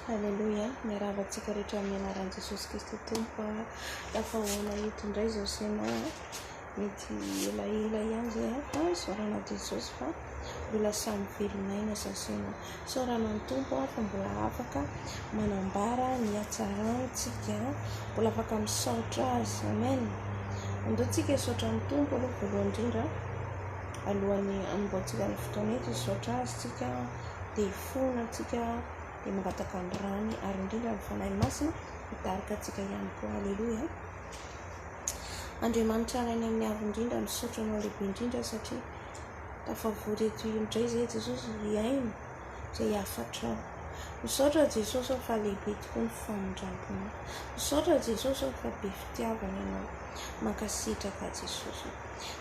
Aleloia, miarahaba antsika rehetra amin'ny anaran'i Jesosy Kristy Tompo a. Tafahoana eto indray izao sy ianao a. Mety elaela ihany izay a, fa isaorana Jesosy fa mbola samy velon'aina izaho sy ianao. Isaorana ny Tompo a fa mbola afaka manambara ny hatsarany tsika, mbola afaka misaotra Azy. Amen. Andao tsika hisaotra ny Tompo aloha voalohany indrindra, alohan'ny hanombohantsika ny fotoana eto, hisaotra Azy tsika, dia hifona tsika. dia mangataka ny rany ary indrindra ny Fanahy Masina hitarika antsika ihany koa. Aleloia. Andriamanitra Ray any amin'ny avo indrindra, misaotra anao lehibe indrindra satria tafavory eto indray izay Jesosy hihaino izay hafatrao. Misaotra Jesosy aho fa lehibe tokoa ny famindramponao. Misaotra Jesosy aho fa be fitiavana ianao. Mankasitraka Jesosy.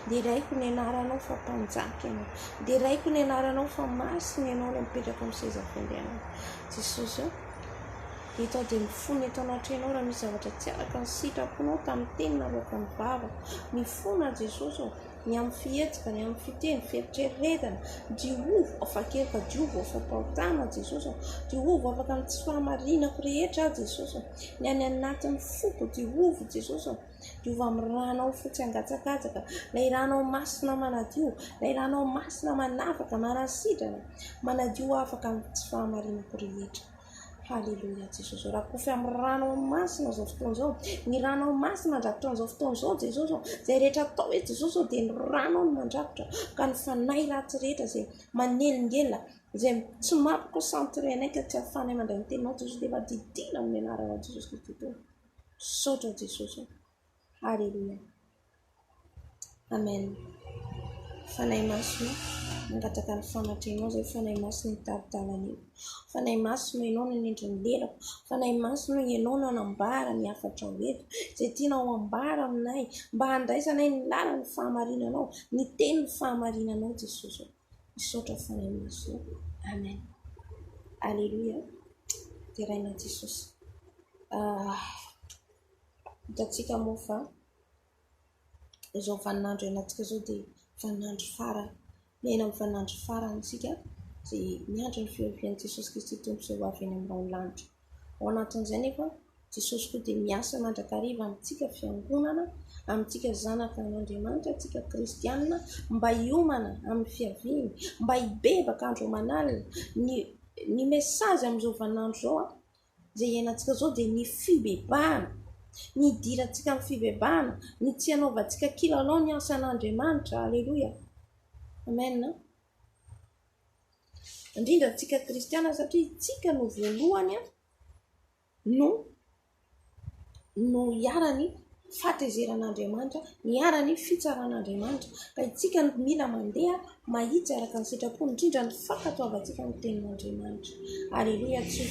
Deraiko ny anaranao fa mpanjaka ianao. Deraiko ny anaranao fa masina ianao ilay mipetraka amin'ny seza fiandrianana. Jesosy ô, eto aho dia mifona eto anatrehanao raha misy zavatra tsy araka ny sitraponao tamin'ny teny naloakan'ny vavako. Mifona Jesosy ô, ny amin'ny fihetsika, ny amin'ny fiteny, fieritreretana. Diovy afa-keloka, diovy afa-pahotana Jesosy ô. Diovy afaka amin'ny tsy fahamarinako rehetra aho Jesosy ô. Ny any anatin'ny foko, diovy Jesosy ô. Diova amin'ny ranao fotsy hangatsakatsaka, ilay ranao masina manadio, ilay ranao masina manafaka, manasitrana, manadio afaka amin'ny tsy fahamarinako rehetra. Haleloia Jesosy. Rakofy amin'ny ranao masina izao fotoana izao. Ny ranao masina mandrakotra an'izao fotoana izao Jesosy. Izay rehetra atao hoe Jesosy dia ny ranao no mandrakotra. Ka ny fanahy ratsy rehetra izay manelingelina, izay tsy mampi-concentré anay ka tsy ahafahanay mandray ny teninao Jesosy dia efa didiana amin'ny anaranao Jesosy Kristy Tompo. Misaotra Jesosy o. Haleloia. Amen. Fanahy Masina, mangataka ny fanatrehanao izay Fanahy Masina hitari-dalana eo. Fanahy Masina ianao no nanendry ny lelako. Fanahy Masina ianao no hanambara ny hafatrao eto. Izay tianao hambara aminay mba handraisanay ny lalan'ny fahamarinanao, ny tenin'ny fahamarinanao Jesosy o. Misaotra Fanahy Masina. Amen. Aleloia. Deraina Jesosy. Hitantsika moa fa izao vaninandro iainantsika izao dia vaninandro farany. Miaina amin'ny vaninandro farany isika izay miandry ny fiavian'i Jesosy Kristy Tompo izay ho avy eny amin'ny rahon'ny lanitra. Ao anatin'izay nefa Jesosy koa dia miasa mandrakariva amintsika fiangonana, amintsika zanaka an'Andriamanitra, antsika kristianina mba hiomana amin'ny fiaviany, mba hibebaka andro aman'alina. Ny ny message amin'izao vaninandro izao Izay iainantsika izao dia ny fibebahana, ny hidirantsika amin'ny fibebahana, ny tsy hanaovantsika kilalao ny asan'Andriamanitra. Aleloia. Amen. Indrindra antsika kristiana satria isika no voalohany no no iharan'ny fahatezeran'Andriamanitra, niharan'ny fitsaran'Andriamanitra. Ka isika no mila mandeha mahitsy araka ny sitrapony, indrindra ny fankatoavantsika ny tenin'Andriamanitra. Aleloia! Tsy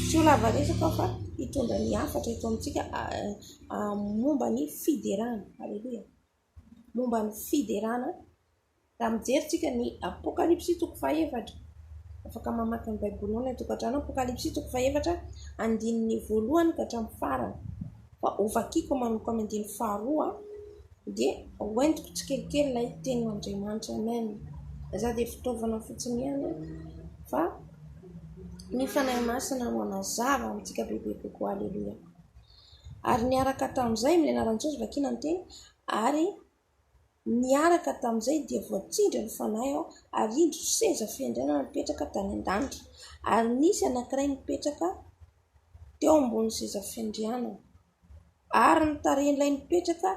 tsy ho lava resaka aho fa hitondra ny hafatra eto amintsika momba ny fiderana. Aleloia! Momba ny fiderana. Raha mijery tsika ny Apokalypsy toko fahefatra, afaka mamaky ny Baibolinao any an-tokantrano, Apokalypsy toko fahefatra, andininy voalohany ka hatramin'ny farany. Fa hovakiko manomboka amin'ny andininy faharoa dia hoentiko tsikelikely ilay tenin'Andriamanitra. Amen. Za dia fitaovana fotsiny ihany fa ny Fanahy Masina no hanazava amintsika bebe kokoa. Aleloia. Ary niaraka tamin'izay, amin'ny anaran'i Jesosy, vakina ny teny, ary Niaraka tamin'izay dia voatsindry ny Fanahy aho, ary indro seza fiandrianana nipetraka tany an-danitra, ary nisy anankiray nipetraka teo ambonin'ny seza fiandrianana. Ary ny tarehin'ilay nipetraka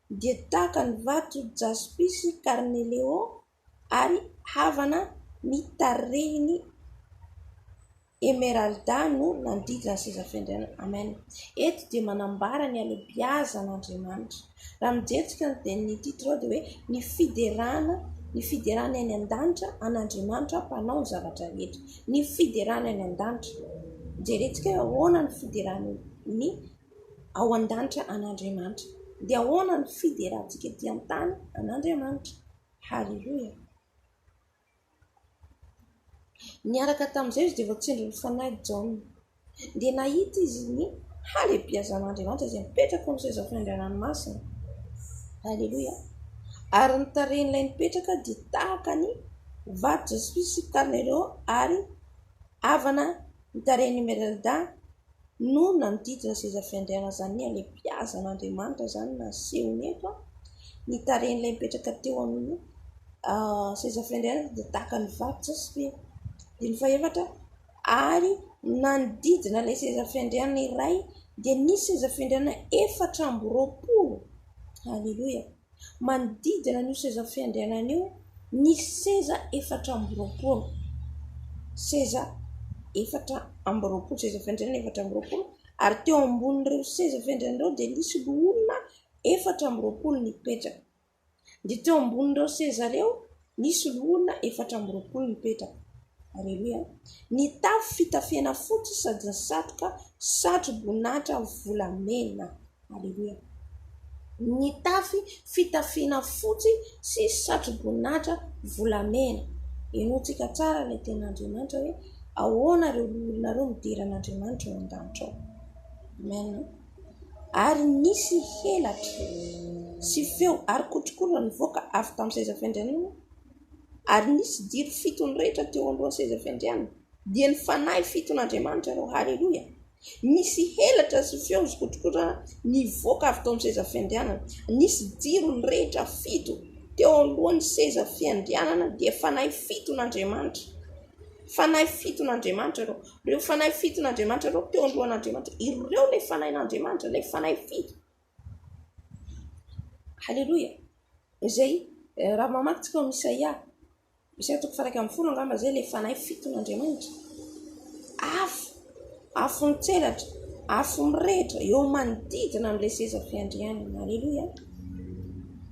dia tahaka ny vato jaspisy karneleo, ary havana ny tarehiny emeralda no nanodidina ny seza fiandrianana. Amen. Eto dia manambara ny halehibiazan'Andriamanitra. Raha mijery tsika ny dia ny titre ao dia hoe ny fiderana, ny fiderana any an-danitra an'Andriamanitra mpanao ny zavatra rehetra. Ny fiderana any an-danitra. Jerentsika hoe ahoana ny fiderana ny ao an-danitra an'Andriamanitra. Dia ahoana ny fiderantsika ety an-tany an'Andriamanitra. Haleloia. Niaraka tamin'izay izy dia voatsindrin'ny Fanahy Jaona. Dia nahita izy ny halehibiazan'Andriamanitra izay mipetraka ao amin'ny seza fiandrianany masina. Haleloia. Ary ny tarehin'ilay nipetraka dia tahaka ny vato jaspisa sy karnelio ary avana. Ny tarehin'ny emeralda no nanodidina ny seza fiandrianana, izany hoe halehibiazan'Andriamanitra izany no nasehony eto. Ny tarehin'ilay mipetraka teo amin'ny seza fiandrianana dia tahaka ny vato jaspera. Andininy fahefatra, ary nanodidina ilay seza fiandrianana iray dia nisy seza fiandrianana 24. Haleloia! Manodidina an'io seza fiandrianana io nisy seza 24. Seza 24, seza fiandrianana 24, ary teo ambonin'ireo seza fiandrianana ireo dia nisy loholona 24 nipetraka. Dia teo ambonin'ireo seza ireo nisy loholona 24 nipetraka. Aleloia. Nitafy fitafiana fotsy sady nisatroka satroboninahitra volamena. Aleloia. Nitafy fitafiana fotsy sy satroboninahitra volamena. Henointsika tsara ilay tenin'Andriamanitra hoe ahoana ireo loholona ireo midera an'Andriamanitra ao an-danitra ao. Amen. Ary nisy helatra sy feo ary kotrokorana nivoaka avy tamin'ny seza fiandrianana, ary nisy jiro fito nirehitra teo alohan'ny seza fiandrianana, dia ny fanahy fiton'Andriamanitra ireo. Haleloia! Nisy helatra sy feo sy kotrokotrana nivoaka avy tao amin'ny seza fiandrianana. Nisy jiro nirehitra fito teo anoloan'ny seza fiandrianana, dia fanahy fiton'Andriamanitra. Fanahy fiton'Andriamanitra ireo. Ireo fanahy fiton'Andriamanitra ireo teo anoloan'Andriamanitra. Ireo ilay fanahin'Andriamanitra, ilay fanahy fito. Haleloia. Izay, eh, raha mamaky tsika ao amin'ny Isaia, Isaia toko faha 11 angamba izay ilay fanahy fiton'Andriamanitra. Afo, afo mitselatra, afo mirehitra eo manodidina amin'ilay seza fiandrianana. Haleloia.